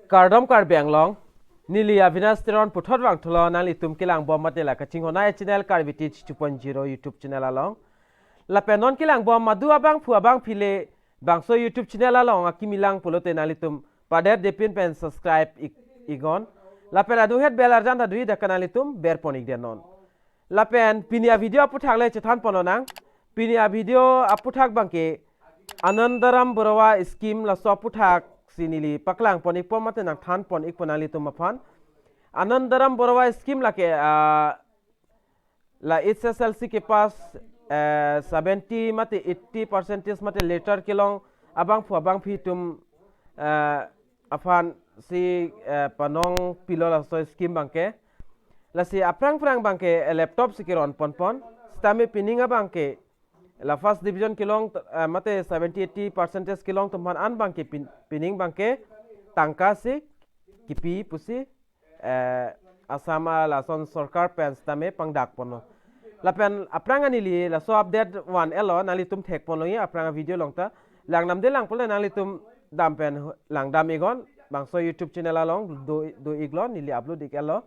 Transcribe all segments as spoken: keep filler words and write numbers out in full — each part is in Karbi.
Kardom Karbi Anglong, neli Avinash Teron puthot vangthulo nanglitum kelang bom mate la kachinghon ai channel Karbi Teach two point zero YouTube channel along. Lapen non kelang bom madu abangphu abangphi le bangso YouTube channel along akimi lang pulote nanglitum paderdepin pen subscribe ik-, iknon. Lapen adunghet bell arjan ta do-ik dak nanglitum berpon ikdet non. Lapen pini a video aputhak le chethan pon lonang. Pini a video aputhak abangke Anandaram Baruah scheme laso aputhak si neli paklang pon ikpo mate nangthan pon ikpo nanglitum aphan. Anandaram Baruah scheme lake, ah, la H S L C kepass, eh, seventy mate eighty percentage mate latter kelong abangphu abangphi atum, eh, aphan si, eh, panong pilo laso scheme abangke. Lasi aphrang phrang abangke, eh, laptop si keron ponpon. Sitame pining abangke la first division kelong, eh, mate seventy eighty percentage kelong atum aphan an abangke pin-, pining abangke tangka si kipi pusi, eh, Assam a lason sorkar pen sitame pangdak ponlo. Lapen aphrang anili laso update van-etlo, nanglitum thek pon longji aphrang a video along ta. Langdamde lang pulote nanglitum dam pen langdam iknon, bangso YouTube channel along do, do-iklo, neli upload ik-etlo.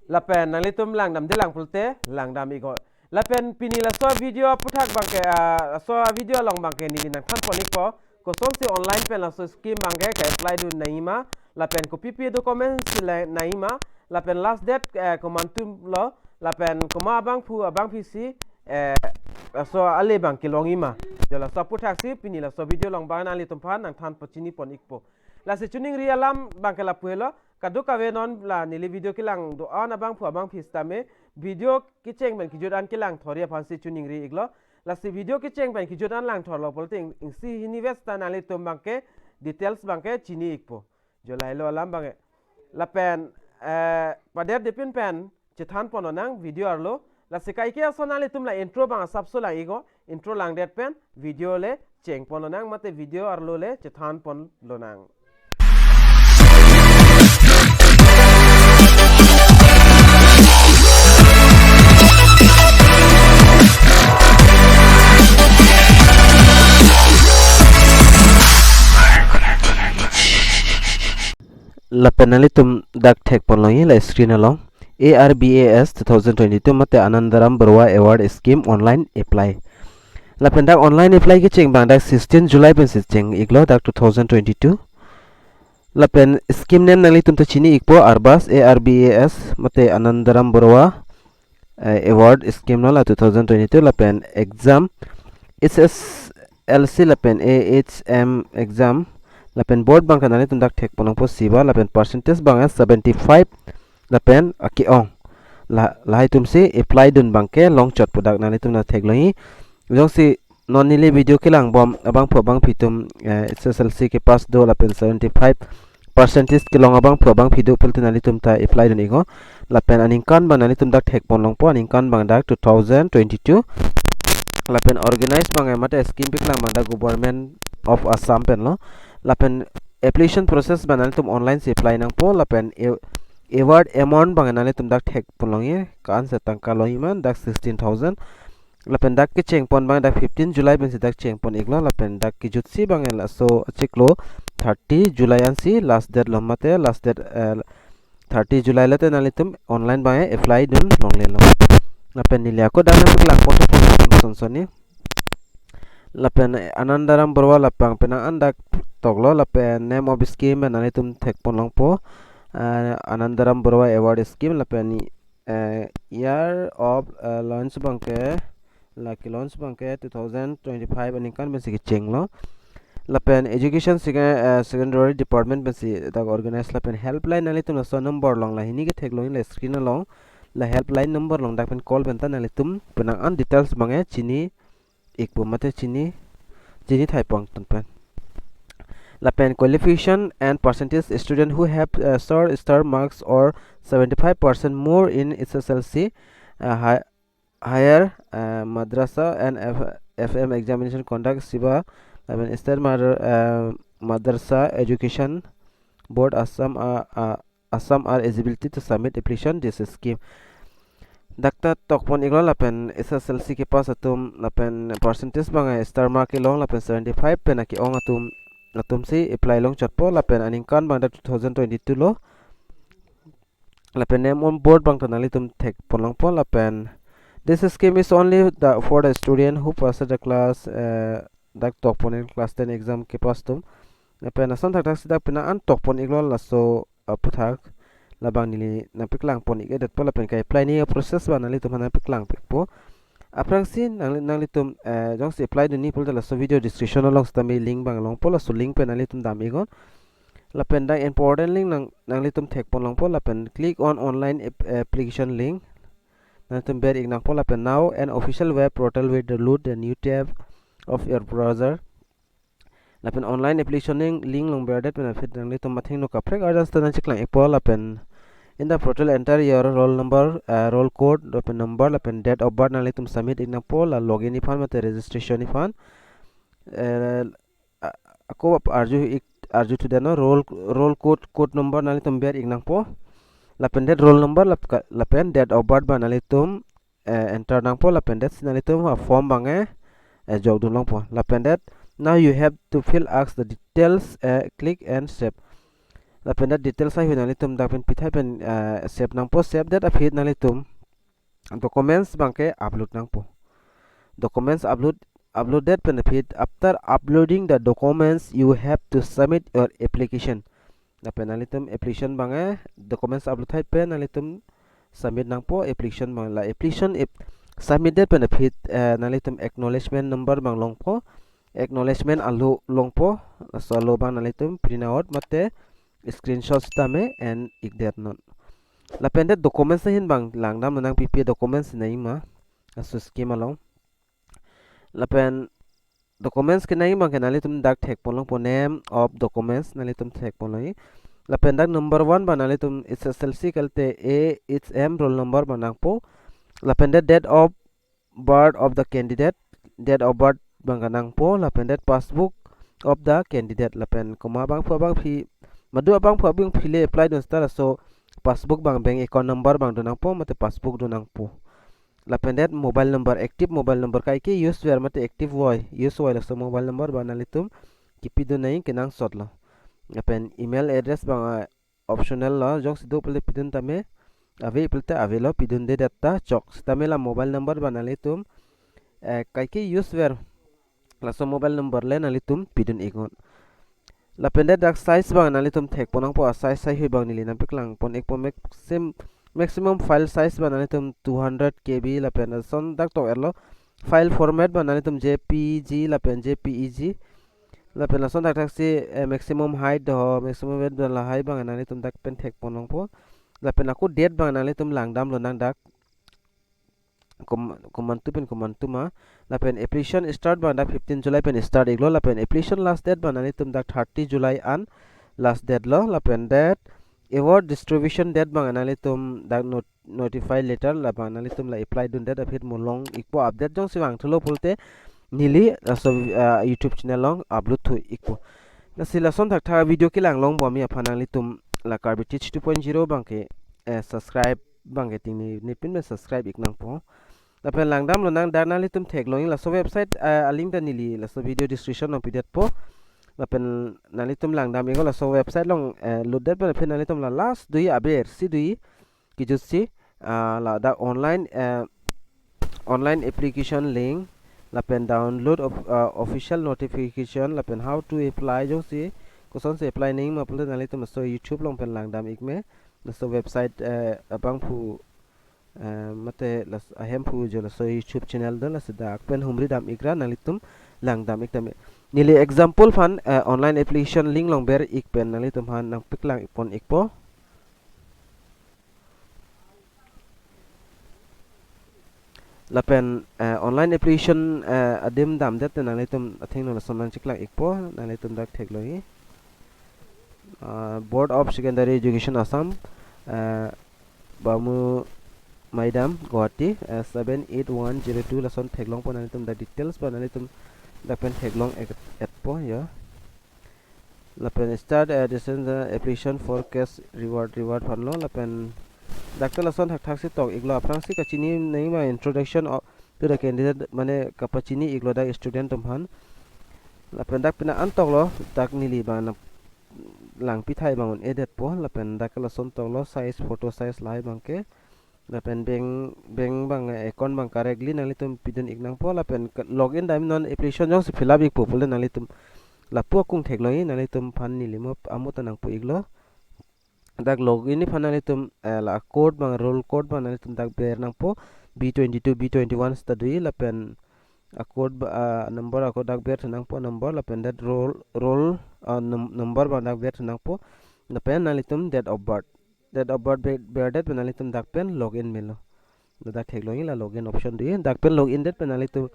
Lapen nanglitum langdamde lang pulote langdam iknon. Lapen pini laso video aputhak abangke, ah, laso video along abangke neli nangthan pon ikpo. Kosonsi online pen laso scheme abangke ka-apply dun nangjima. Lapen kopipi documents si le nangjima. Lapen last date, eh, komantu lo. Lapen komat abangphu abangphi si, eh, laso ale abang kelongji ma. Jo laso aputhak si pini laso video along abang nanglitum aphan nangthan pachini pon ikpo. Lasi choningri alam abangke lapu helo. Kadokave non la neli video kelang do-an abangphu abangphi sitame video kecheng pen kejut an kelang thori aphan si choningri iklo. Lasi video kecheng pen kejut an lang thorlo pulote ing-, isi hini ves ta nanglitum abangke details abangke chini ikpo. Jo lahelo alam abangke. Lapen, eh, paderdepin pen chethan pon lonang video arlo. Lasi kaike ason nanglitum la intro abang asapso lang iknon, intro langdet pen video le cheng pon lonang mate video arlo le chethan pon lonang. Lapen nanglitum dak thek pon longji la screen along, A R B A S two thousand twenty-two mate Anandaram Baruah Award Scheme online apply. Lapen dak online apply kecheng abang dak sixteen July pensi cheng iklo dak two thousand twenty-two. Lapen scheme name nanglitum ta chini ikpo, ARBAS, A R B A S mate Anandaram Baruah, eh, Award Scheme lo la two thousand twenty-two. Lapen exam H S L C lapen A H M exam. Lapen board abangke nanglitum dak thek pon longpo, siba, lapen percentage abangke seventy-five lapen ake-ong. La, lahai atum si apply dun abangke longchot pu dak nanglitum ta theklongji. Jongsi non neli video kelang bom abangphu abangphi atum, eh, H S L C kepass do lapen seventy-five percentage kelong abangphu abangphi do pulote nanglitum ta apply dun iknon. Lapen aningkan abang nanglitum dak thek pon longpo, aningkan abang dak two thousand twenty-two. Lapen organize abang mate scheme paklang abang dak Government of Assam pen lo. Lapen application process abang nanglitum online si apply nangpo. Lapen a-, award amount abang nanglitum dak thek pon longji, ko-an si tangka longji ma, dak sixteen thousand. Lapen dak kecheng pon abang dak fifteen July pensi dak cheng pon iklo. Lapen dak kejutsi abang laso achiklo thirty July ansi last date lo mate, last date, eh, thirty July lote nanglitum online abang apply dun longlelo. Lapen neli ako dak nangpaklang pon thek pon son son ni. Lapen Anandaram Baruah lapen penang an dak toklo, lapen name of scheme nanglitum thek pon longpo, eh, Anandaram Baruah Award Scheme, lapen, eh, year of, eh, launch abangke, la ke-launch abangke two thousand twenty-five aningkan pensi kechenglo. Lapen education sec-, eh, secondary department pensi dak organize, lapen helpline nanglitum laso number along la hini ke theklongji la screen along, la helpline number along dak pen call pen ta nanglitum penang an details abangke chini ikpo mate chini, chini thai pon tun pen. Lapen qualification and percentage, student who have, uh, sure star marks or seventy-five percent more in H S L C, uh, hi-, higher, uh, madrasa and F-, F M examination conduct, siba, lapen State Madra-, uh, Madrasa Education Board Assam, uh, uh, Assam are eligibility to submit application this scheme. Dak ta tok pon iklo, lapen H S L C kepass atum lapen percentage abang star mark kelong lapen seventy-five pen ake-ong atum latumsi apply longchotpo, lapen aningkan abang dak two thousand twenty-two lo. Lapen name on board abang ta nanglitum thekpon longpo, lapen this scheme is only the, for the student who pass the class, eh, dak tokpon in class ten exam kepass atum. Lapen lason thakthak si dak pina an tokpon iklo laso aputhak labang neli nangpaklangpon ik-edetpo, lapen ka-apply ni process abang nanglitum aphan nangpaklangpikpo. Aphrangsi nangli-, nanglitum, eh, jongsi apply dunji pulote laso video description along sitame link abang longpo, laso link pen nanglitum dam iknon. Lapen dak important link nang, nanglitum thekpon longpo, lapen click on online app-, application link. Nanglitum ber ik nangpo, lapen now an official web portal will load the new tab of your browser. Lapen online application link, link along berdet pen aphi nanglitum athengno kaprek arjan sita nangcheklang ikpo, lapen in the portal enter your roll number, uh, roll code, lapen number, lapen date of birth nanglitum submit ik nangpo, la login aphan mate registration aphan. Eh, a-, ako arju ik, arju thudet non, roll, roll code, code number nanglitum ber ik nangpo. Lapen det roll number lap-, lapen date of birth abang nanglitum, eh, enter nangpo, lapen det si nanglitum a-form abang, eh, eh, jokdun longpo. Lapen det now you have to fill ask the details, eh, click and save. Lapen det details ahut nanglitum dak pen pithai pen, eh, save nangpo, save det aphi nanglitum documents abangke upload nangpo. Documents upload, upload det pen aphi, after uploading the documents, you have to submit your application. Lapen nanglitum application abang, eh, documents upload thai pen nanglitum submit nangpo application abang, la application ip-, submit det pen aphi, eh, nanglitum acknowledgement number abang longpo, acknowledgement alo longpo, laso alo abang nanglitum print out mate screenshot sitame en ik det non. Lapen det documents ahin abang langdam nangpipi documents nangji ma, laso scheme along. Lapen documents kenangji abangke nanglitum dak thekpon longpo, name of documents nanglitum thekpon longji. Lapen dak number one abang nanglitum H S L C kalte A H M roll number abang nangpo. Lapen det date of birth of the candidate, date of birth abang nangpo, lapen det passbook of the candidate, lapen komat abangphu abangpi, madu abangphu abangpi le apply dun seta laso passbook abang bank account number abang do nangpo, mate passbook do nangpo. Lapen det mobile number, active mobile number, kaike use ver mate active voi, use voi laso mobile number abang nanglitum kipidun nangji, kenangsot lo. Lapen email address abang, ah, optional lo, jongsi do pulote pidun tame, ave pulote avelo, pidunde det ta chok. Sitame la mobile number abang nanglitum, eh, kaike use ver laso mobile number le nanglitum pidun iknon. Lapen det dak size abang nanglitum thekpon nangpo, a-size size ahut abang neli nangpaklangpon ikpo, maxim-, maximum file size abang nanglitum two hundred K B, lapen lason dak tok-etlo. File format abang nanglitum J P G lapen J P E G. Lapen lason thakthak si, eh, maximum height do, maximum width do, lahai abang nanglitum dak pen thekpon longpo. Lapen ako date abang nanglitum langdam lonang dak kom-, komantu pen komantu ma. Lapen application start abang dak fifteen July pen start iklo, lapen application last date abang nanglitum dak thirty July an last date lo, lapen det award distribution date abang nanglitum dak not-, notify letter labang nanglitum la apply dundet aphi mo long ikpo, update jongsi vangthulo pulote neli laso, ah, YouTube channel along upload thu ikpo. Lasi lason thakthak video kelang longbom aphan nanglitum la Karbi Teach two point zero abangke, eh, subscribe abangke tingni nipin pen subscribe ik nangpo. Lapen langdam lonang dak nanglitum theklongji laso website, eh, a-link ta neli laso video description along pidetpo. Lapen nanglitum langdam iknon laso website along, eh, lutdet pen aphi nanglitum la last doji, aber si doji, kejut si, ah, ladak online, eh, online application link, lapen download of, ah, official notification, lapen how to apply, jongsi kosonsi apply nangji ma pulote nanglitum laso YouTube along pen langdam ik me, laso website, eh, abangphu, eh, mate las-, ahemphu jo laso YouTube channel do, lasi dak pen humri dam ikra nanglitum langdam ik tame. Neli example aphan, eh, online application link along ber ik pen nanglitum aphan nangpaklang pon ikpo. Lapen, eh, online application, eh, adim damdet te nanglitum athengno lason nangcheklang ikpo, nanglitum dak theklongji. Ah, Board of Secondary Education Assam, eh, Bamu Maidam, Guwahati, eh, seven eight one zero two, lason theklongpo, nanglitum dak details abang nanglitum dak pen theklong ek-, etpo ya. Lapen start, eh, this is the application for cash reward, reward aphanlo, lapen dak ta lason thakthak si tok iklo, aphrangsi kachini nangji ma introduction of, to the candidate, mane kapachini iklo dak student atum aphan. Lapen dak pina an toklo, dak neli bang na langpi thai bang un-edetpo, lapen dak lason toklo, size, photo size lahai bang ke. Lapen bank, bank bang, eh, account bang correctly nanglitum pidun ik nangpo, lapen ke-, login dam non application jongsi fill up ikpo pulote nanglitum lapu akung theklongji, nanglitum aphan neli mo amo ta nangpu iklo. Dak login aphan nanglitum, eh, la code bang, roll code bang nanglitum dak ber nangpo, B twenty-two, B twenty-one seta do-i, lapen a code ba, ah, number ako dak ber thu nangpo number, lapen dak roll, roll, ah, num-, number bang dak ber thu nangpo, lapen nanglitum date of birth. Date of birth ber, berdet pen nanglitum dak pen login melo. Dak theklongji la login option do-i. Dak pen login det pen nanglitum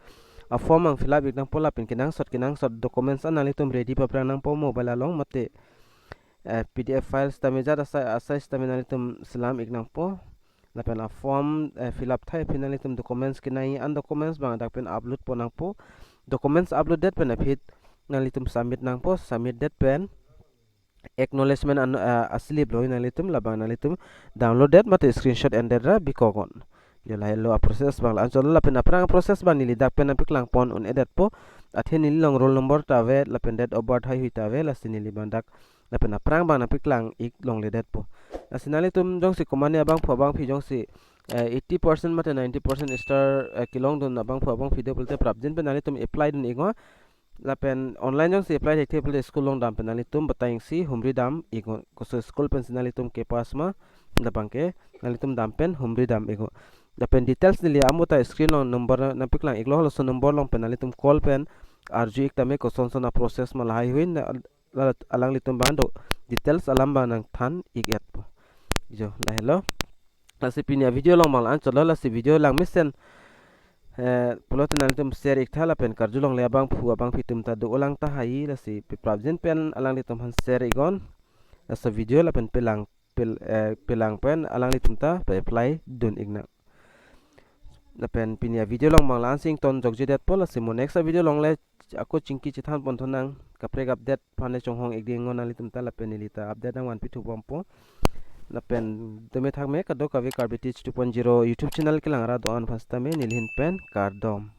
a form bang fill up ik nangpo, lapen kenangsot kenangsot documents an nanglitum ready paprang nangpo mobile along mate, eh, P D F files tame jat asai, asai tame nanglitum selam ik nangpo. Lapen a form, eh, fill up thai aphi nanglitum documents kenai an documents bang dak pen upload pon nangpo. Documents upload det pen aphi nanglitum submit nangpo, submit det pen acknowledgement an, ah, a slip lo nanglitum, labang nanglitum download det mate screenshot endet ra bikoknon. Jo lahelo a process bang la-an chotlo, lapen aphrang process bang neli dak pen nangpaklang pon un-edetpo. Athe neli along roll number ta ave, lapen date of birth haihui ta ave, lasi neli bang dak lapen aphrang bang nangpaklang ik longledetpo. Lasi nanglitum jongsi komane abangphu abangphi jongsi, eh, eighty percent mate ninety percent star, eh, kelongdun abangphu abangphi do pulote prapjin pen nanglitum apply dun iknon. Lapen online jongsi apply thekthe pulote school along dam pen nanglitum batai isi humri dam iknon, koso school pensi nanglitum kepass ma, labang ke nanglitum dam pen humri dam iknon. Lapen details neli amo ta screen along number nangpaklang iklo, halaso number along pen nanglitum call pen arju ik tame kosonson a process ma lahaihui, na, la, alanglitum bang do details alam bang nangthan ik-etpo. Jo lahelo. Lasi pini a video along bang la-an chotlo, lasi video lang mesen, eh, pulote nanglitum share iktha lapen karjulongle abangphu abangphi atum ta do-olang tahai, lasi pe prapjin pen alanglitum aphan share iknon. Laso video lapen pelang pel-, eh, pelang pen alanglitum ta pe-apply dun iknang. Lapen pini a video along bang la-an si ingtonjokjedetpo, lasi mo next a video along le ako chingki chethan pon thunang, kaprek update aphan le chonghong ik ding iknon nanglitum ta, lapen neli ta update nangvanpi thubompo. Lapen tumi thakme kadokave Karbi Teach two point zero YouTube channel kelang ra do-an aphan sitame neli ahin pen kardom.